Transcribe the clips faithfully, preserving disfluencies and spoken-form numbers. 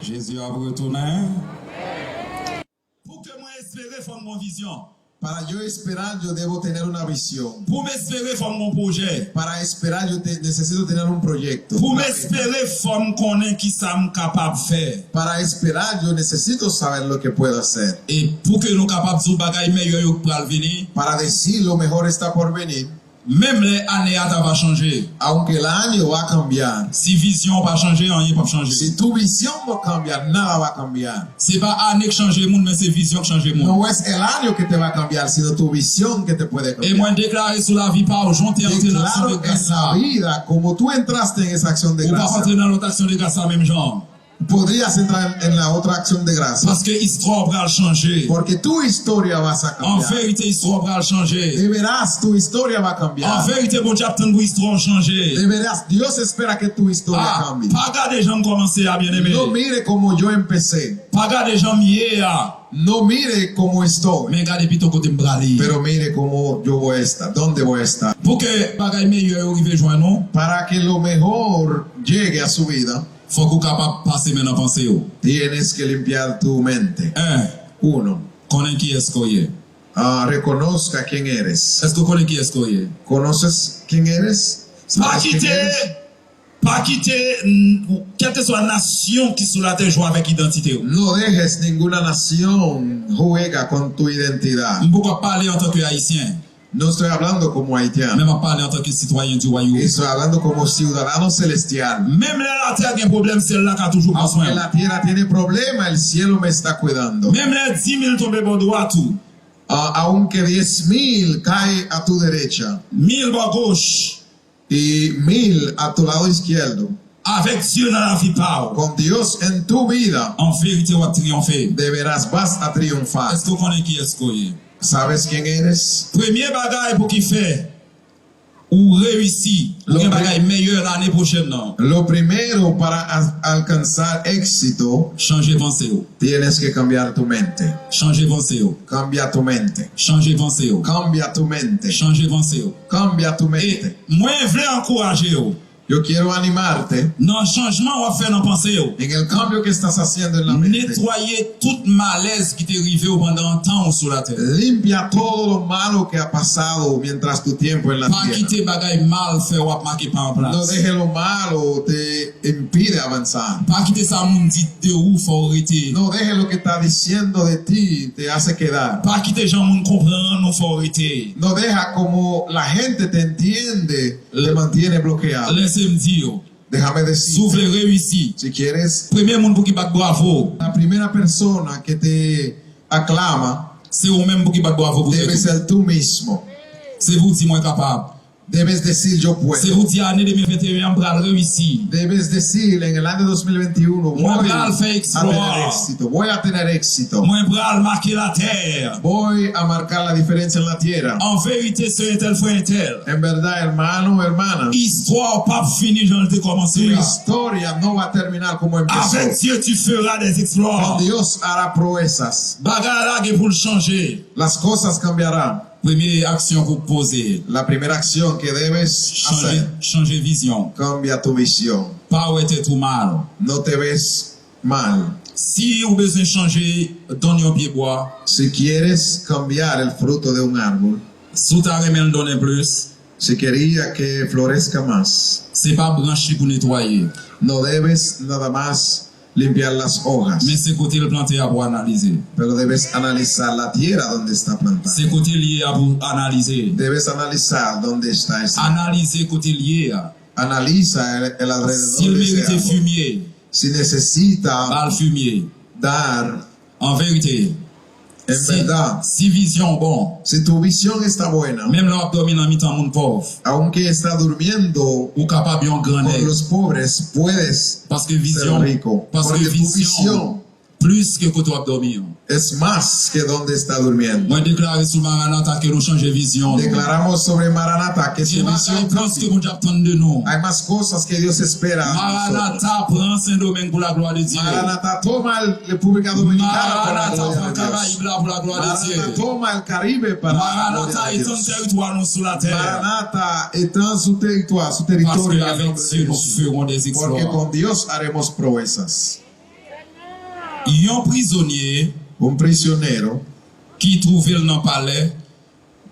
Jezi ap retounen. Pou ke mwen espere, fò m gon vizyon. Para yo esperar, yo debo tener una visión. Pou m espere, fò m gon pwojè. Para esperar, yo te- necesito tener un proyecto. Pou m espere, fò m konnen ki sa m kapab fè. Para esperar, yo necesito saber lo que puedo hacer. E pou ke nou kapab di w bagay meyè yo pral vini. Para decir lo mejor está por venir. Menm lè ane a ta va chanje. Aunque el año va a cambiar. Si vizyon w pa chanje, anyen p ap chanje. Si tu visión no cambia, nada va a cambiar. Se pa ane k chanje moun, men se vizyon k chanje moun. No es el año que te va a cambiar, sino tu visión que te puede cambiar. E mwen deklare sou lavi pa w, jan w te antre nan aksyon de gras la. Declaro en la vida, como tú entraste en esa acción de gracia. Ou p ap antre nan lòt aksyon de gras la menm jan. Podrías entrar en la otra acción de gracia. Paske istwa w pral chanje. Porque tu historia vas a cambiar. An verite, istwa w pral chanje. De veras, tu historia va a cambiar. An verite, Bondye ap tann pou istwa w chanje. De veras, Dios espera que tu historia cambie. Pa gade jan m kòmanse a, byeneme. No mire como yo empecé. Pa gade jan m ye a. No mire cómo estoy. Men gade pito kote m prale. Pero mire cómo yo voy a estar, dónde voy a estar. Pou ke bagay meyè yo rive jwenn ou. Para que lo mejor llegue a su vida. Fòk ou kapab pase men nan panse w. Tienes que limpiar tu mente. En. Uno. Konnen kiyès ke w ye. Ah, reconozca quién eres. Èske w konnen kiyès ke w ye? ¿Conoces quién eres? Pa kite, pa kite, n- kèlkeswa nasyon ki sou latè jwe avèk idantite w. No dejes ninguna nación juega con tu identidad. M poko ap pale antanke Ayisyen. No estoy hablando como haitiano. Men m ap pale antanke sitwayen di wayòm. Estoy hablando como ciudadano celestial. Menm lè latè gen pwoblèm, syèl la ka toujou pran swen. Aunque la tierra tiene problema, el cielo me está cuidando. Menm lè di mil tonbe bò dwat ou. Ah, aunque diez mil cae a tu derecha. Mil bò goch. Y mil a tu lado izquierdo. Avèk Dye nan lavi pa w. Con Dios en tu vida. An verite, w ap triyonfe. De veras vas a triunfar. Èske w konnen kiyès ke w ye? ¿Sabes quién eres? Premye bagay pou ki fè ou reyisi, ou gen bagay meyè lane pwochèn nan. Lo primero para a- alcanzar éxito, chanje panse w. Tienes que cambiar tu mente. Chanje panse w. Cambia tu mente. Chanje panse w. Cambia tu mente. Chanje panse w. Cambia tu mente. E mwen vle ankouraje w. Yo quiero animarte. Nan chanjman w ap fè nan panse w. En el cambio que estás haciendo en la mente. Netwaye tout malèz ki te rive w pandan tan w sou latè. Limpia todo lo malo que ha pasado mientras tu tiempo en la tierra. Pa kite bagay mal fè w ap make pa an plas. No deje lo malo te impide avanzar. Pa kite sa moun di de ou fè w rete. No deje lo que está diciendo de ti te hace quedar. Pa kite jan moun konprann ou fè w rete. No deja como la gente te entiende, te mantiene bloqueado. Lèse m di w. Déjame decirte. Si w vle reyisi, si quieres, premye moun pou ki bat bravo, la primera persona que te aclama, se ou menm pou ki bat bravo pou tèt ou. Debe ser tú mismo. Se pou w di mwen kapab. Debes decir yo puedo. Se pou w di ane de mil venteyen an m pral reyisi. Debes decir en el año dos mil veintiuno, voy a tener éxito, voy a tener éxito. Mwen pral make latè. Voy a marcar la diferencia en la tierra. An verite, sè entèl, frè entèl. En verdad, hermano, hermana, istwa w p ap fini jan l te kòmanse a. Tu historia no va a terminar como empezó. Avec Dieu, tu feras des exploits. Con Dios hará proezas. Bagay la gen pou l chanje. Las cosas cambiarán. Premye aksyon pou w poze. La primera acción que debes hacer. Chanje, chanje vizyon. Cambia tu visión. Pa wè tèt ou mal. No te ves mal. Si ou bezwen chanje donn yon pyebwa. Si quieres cambiar el fruto de un árbol. Si w ta renmen l donnen plis. Si quería que florezca más. Se pa branch li pou netwaye. No debes nada más limpiar las hojas. Men se kote l plante a pou analize. Pero debes analizar la tierra donde está plantada. Se kote l ye a pou analize. Debes analizar dónde está ese árbol. Analize kote l ye a. Analiza el, el alrededor de ese árbol. Si l merite fimye, si necesita, ba l fimye. Dar. An verite, en verdad, si vizyon w bon, si tu visión está buena, menm lè w ap dòmi nan mitan moun pòv, aunque está durmiendo, ou kapab yon gran nèg. Con los pobres puedes ser rico. Paske vizyon, paske vizyon, Plis ke kote w ap dòmi an. Es más que donde está durmiendo. Mwen deklare sou Maranata ke nou chanje vizyon nou. Declaramos sobre Maranata que su Gen visión bagay plis ke cambie. Bondye ap tann de nou. Hay más cosas que Dios espera de nosotros. Maranata pran Sendomeng pou laglwa de Dye. Maranata toma el República Dominicana para la Maranata gloria pran de Dios. Karayib la pou laglwa de Dye. Maranata toma el Caribe para la Maranata gloria de etann Dios. Teritwa nou sou latè. Maranata, etanzan su territorio, su Paske territorio en el avèk nombre de Dye nou Jesús. Ferons des Porque exploits. Con Dios haremos proezas. Yon prizonye Un prisionero ki twouve l nan palè,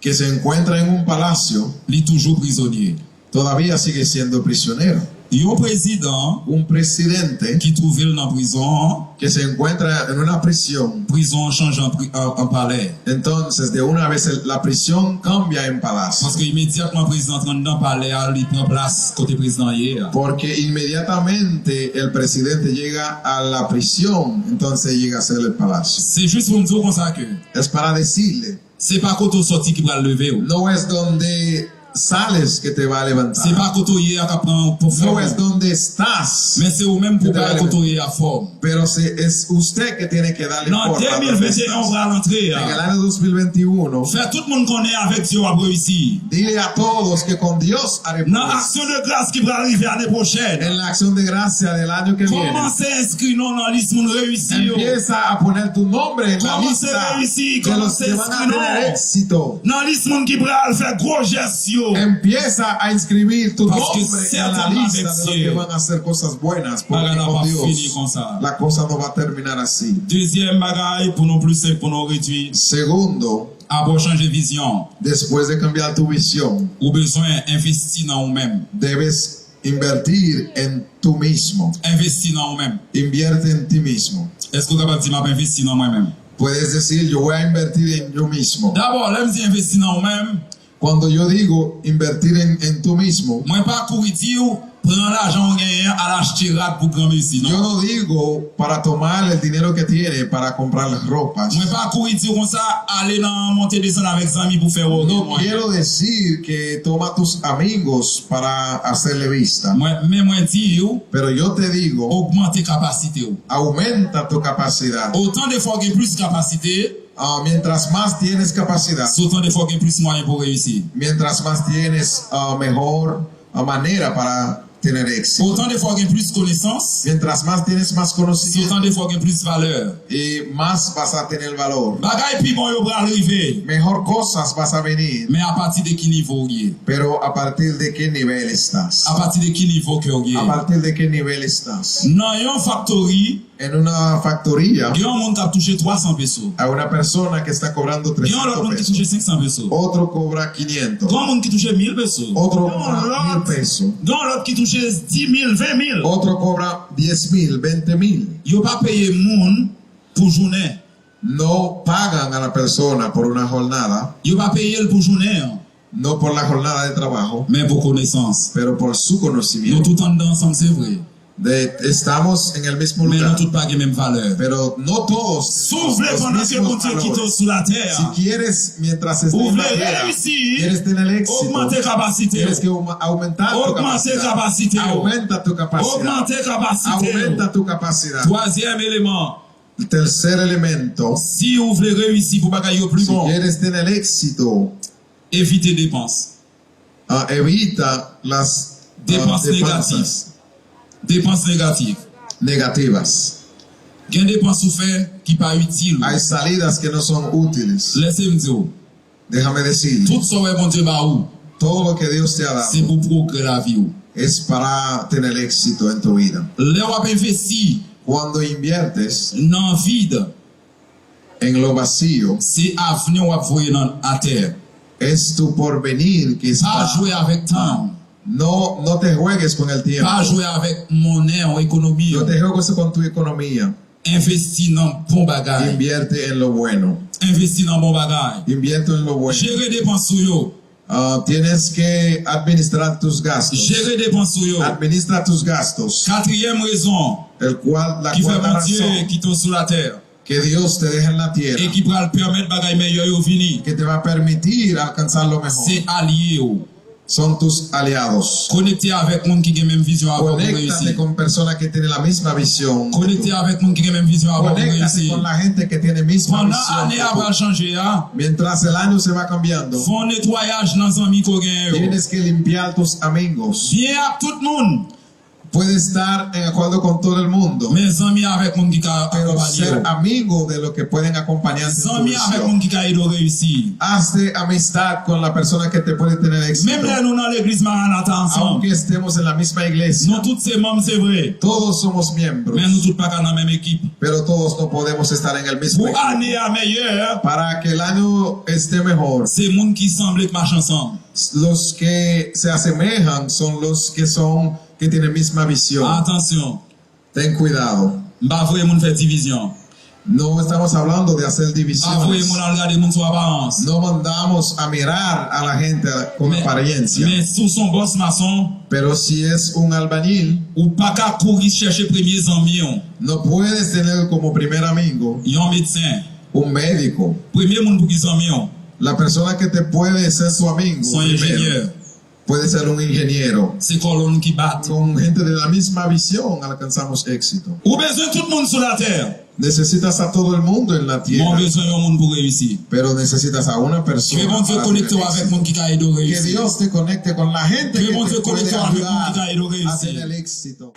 que se encuentra en un palacio li toujou prizonye. todavía sigue siendo prisionero. Yon prezidan Un presidente ki twouve l nan prizon an, que se encuentra en una prisión, prizon an chanje an, pri- an, an palè. Entonces de una vez el- la prisión cambia en palacio. Paske imedyatman prezidan an nan palè a, li pran plas kote prezidan ye a. Porque inmediatamente el presidente llega a la prisión, entonces llega a ser el palacio. Se jis pou m di w konsa ke Es para decirle, se pa kote w sòti ki pral leve w. No es donde sales que te va a Se levantar. pa kote w ye a k ap pran pou fòm No es ou. Donde estás. Men se ou menm pou bay kote w ye a fòm. Pero se- es usted que tiene que darle Nan forma. de mil venteyen w pral antre En el a. Año dos mil veintiuno, Fè tout moun konnen avèk Dye w ap reyisi. Dile a todos que con Dios haremos. Nan aksyon de gras ki pral rive ane pwochèn. En la acción de gracia del año que viene, Kòmanse enskri non nan lis moun reyisi yo. Empieza a poner tu nombre en la Kòmanse lista reyisi, de los kòmanse que van a enskri tener non. Éxito. Nan lis moun ki pral fè gwo jès yo. Empieza a inscribir tu Paske nombre en la sètènman lista avèk de los Dye, que van a hacer cosas buenas, porque bagay la con pa fini Dios konsa. La cosa no va a terminar así. Dezyèm bagay pou nou plis senp pou nou redwi. Segundo, Apre w chanje vizyon, después de cambiar tu visión, ou bezwen envesti nan ou menm. Debes invertir en tú mismo. Envesti nan ou menm. Invierte en ti mismo. Èske w kapab di m ap envesti nan mwen menm? Puedes decir, yo voy a invertir en yo mismo. Dabò, lè m di envesti nan ou menm, Cuando yo digo invertir en, en tú mismo, mwen pa kouri di w pran lajan w genyen an, al achte rad pou granmesi, yo non. No digo para tomar el dinero que tiene para comprar ropas. Mwen pa kouri di w konsa, ale nan monte desann avèk zanmi pou fè wòkè No mwen. Quiero decir que toma tus amigos para hacerle vista, Mwen, men mwen di w, pero yo te digo, ogmante kapasite w. Aumenta tu capacidad. Otan de fwa w gen plis kapasite, Ah, mientras más tienes capacidad, se otan de fwa w gen plis mwayen pou w reyisi. Mientras más tienes, ah, mejor, ah, manera para tener éxito. Otan de fwa w gen plis konesans, Mientras más tienes más se conocimiento, otan de fwa w gen plis valè. Y más vas a tener valor. Bagay pi bon yo pral rive. Mejor cosas vas a venir. Men apati de ki nivo w ye? Pero a partir de qué nivel estás? Apati de ki nivo ke w ye? A partir de qué nivel estás? Nan yon faktori, En una factoría, gen yon moun k ap touche twa san peso. Hay una persona que está cobrando Gen yon lòt trescientos moun ki pesos. Touche senk san peso. Otro cobra quinientos. Gen yon moun ki touche mil peso. Otro Gen yon cobra mil lòt, pesos. gen yon lòt ki touche dis mil, ven mil. Otro cobra diez mil, veinte mil. Yo pa peye moun pou jounen. No pagan a la persona por una jornada, Yo pa peye l pou jounen an. No por la jornada de trabajo, Men pou konesans. Pero por su Nou conocimiento. Tout anndan ansanm, se vre. De, estamos en el mismo Men nou lugar, tout pa gen menm valè. Pero no todos Si w vle los pandan ke mismos Bondye kite w valores. sou latè a, Si quieres, mientras estés ou en vle la tierra, reyisi, quieres tener éxito, ogmante kapasite Tienes que w. auma- aumentar tu Ogmante capacidad. kapasite w. Aumenta tu capacidad. Ogmante kapasite w. Aumenta tu capacidad. Twazyèm eleman, El tercer elemento, si w vle reyisi pou bagay yo pli Si bon, quieres tener éxito, evite depans. Ah, evita las ah, Depans negatif. depensas Depans negatif. Negativas. Gen depans ou fè ki pa itil ou. Hay salidas que no son útiles. Lese m di w, Déjame decir, tout sa w wè Bondye ba ou, todo lo que Dios te ha dado se pou pwogrè lavi w. Es para tener éxito en tu vida. Lè w ap envesti Cuando inviertes nan vid, en lo vacío, se avni w ap voye nan atè. Es tu porvenir que Pa está. Jwe avèk tan. No, no te juegues con el tiempo. Pa jwe avèk monnen w, ekonomi No w. Te juegues con tu economía. Envesti nan bon bagay. Invierte en lo bueno. Envesti nan bon bagay. Invierte en lo bueno. Jere depans ou yo. Ah, tienes que administrar tus gastos. Jere depans ou yo. Administra tus gastos. Katriyèm rezon El cual, la ki fè cuarta Bondye razón kite w sou latè que Dios te deja en la tierra, e ki pral pèmèt bagay meyè yo vini, que te va a permitir alcanzar lo mejor, se alye w. Son tus aliados. Konekte avèk moun ki gen menm vizyon avè w pou Conéctate reyisi. Con personas que tienen la misma visión. Konekte avèk moun ki gen menm vizyon avè w pou Conéctate reyisi. Con la gente que tiene misma Pandan visión ane que a tú. Pral chanje a, Mientras el año se va cambiando, fè yon netwayaj nan zanmi ke w genyen yo. Tienes que limpiar tus amigos. Byen ak tout moun, Puedes estar en acuerdo con todo el mundo, men zanmi avèk moun ki ka pero akonpanye ser w. Amigo de los que pueden acompañarte en tu Zanmi avèk visión. Moun ki ka ede w reyisi. Hazte amistad con la persona que te puede tener éxito. Menm lè nou nan legliz Maranata ansanm, Aunque estemos en la misma nou iglesia, tout se manm, se vre. Todos somos miembros, Men nou tout pa ka nan menm ekip. Pero todos no podemos estar en el mismo Pou equipo. Ane a meyè, Para que el año esté mejor, se moun ki sanble k mache ansanm. Los que se asemejan son los que son que tienen misma visión. Atansyon, Ten cuidado. M pa voye moun fè divizyon. No estamos hablando de hacer M pa voye moun divisiones. Al gade moun sou aparans. No mandamos a mirar a la gente con Men, apariencia. Men si w se yon bòs mason, Pero si es un albañil, ou pa ka kouri chèche premye zanmi w. No puedes tener como primer amigo Yon medsen, un médico. Premye moun pou ki zanmi w. La persona que te puede ser su amigo Se yon enjenyè. Puede ser un ingeniero. Se kòlonn ki bat. Con gente de la misma visión alcanzamos éxito. Ou bezwen tout moun sou latè. Necesitas a todo el mundo en la Men w tierra, bezwen yon moun pou reyisi. Pero necesitas a una persona. Ke Bondye Para konekte w tener avèk éxito. Moun ki ka ede w Que reyisi. Dios te conecte con la gente Ke que Bondye te puede konekte w avèk moun ki ka ayudar ede w a reyisi. Tener éxito.